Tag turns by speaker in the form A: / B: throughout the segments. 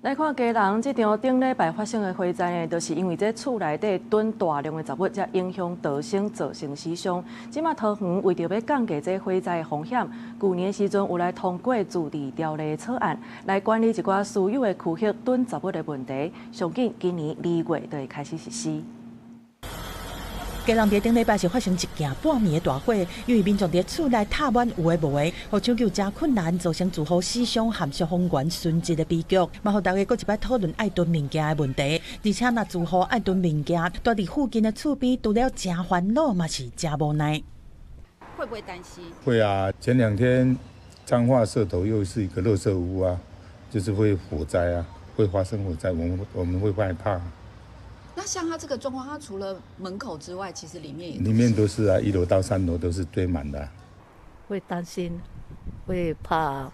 A: 來看基隆這場頂禮拜發生的火災呢，就是因為這厝內底囤大量的雜物，才影響逃生，造成死傷。這馬桃園為著欲降低這火災的風險，舊年時陣有來通過自治條例草案，來管理一寡私有的區域囤雜物的問題。上緊今年2月就會開始實施。
B: 基隆佇頂禮拜是發生一件半暝的大火，因為民眾佇厝內疊滿有的無的，予搶救誠困難，造成住戶死傷和消防員殉職的悲劇。嘛，予大家閣一擺討論愛囤物件的問題。而且，若住戶愛囤物件，蹛佇附近的厝邊，除了誠煩惱，嘛是誠無奈。
C: 會不會擔心？
D: 會啊，前兩天彰化社頭又是一個垃圾屋啊，就是會火災啊，會發生火災，我們會害怕。
C: 那像他這個狀況，他除了門口之外，其實裡面也
D: 裡面都是啊，一樓到三樓都是堆滿的。
E: 會擔心，會怕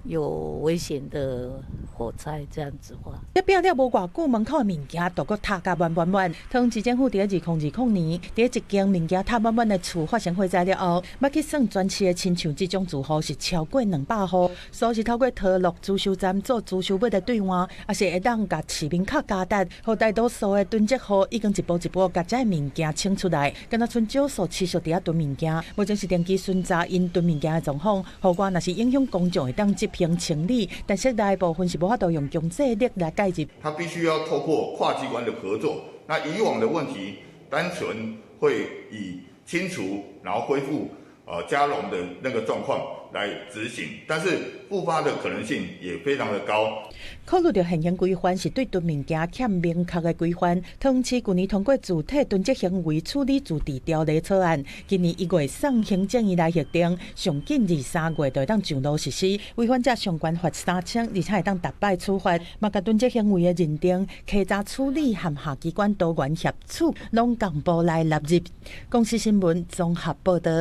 E: 有危險的火災這樣子話。
B: 這變了無偌久，門口的物件都閣疊甲滿滿滿。桃園市政府佇2020年，佇一間物件疊滿滿的厝發生火災了後，欲去算全市的親像這種住戶是超過200戶，所以是透過桃樂資收站做資收物的兌換，抑是會當共市民較加值，予大多數的囤積戶已經一步一步共這物件清出來，敢若賰少數持續佇遐囤物件，目前是定期巡查𪜶囤物件的狀況，予外若是影響公眾會當執行清理，但室內部分是無法度用強制力來介入。
F: 他必須要透過跨機關的合作。那以往的問題，單純會以清除然後恢復加容的那個狀況來執行，但是復發的可能性也非常的高。
B: 考慮著現行規範是對囤物件欠明確的規範，桃園市舊年通過住宅囤積行為處理自治條例草案，今年1月送行政院來核定，上緊二三月就會當上路實施。違反者上懸罰3000，而且會當逐擺處罰。嘛，共囤積行為的認定、稽查處理和下機關多元協處，攏共步來納入。公視新聞綜合報導。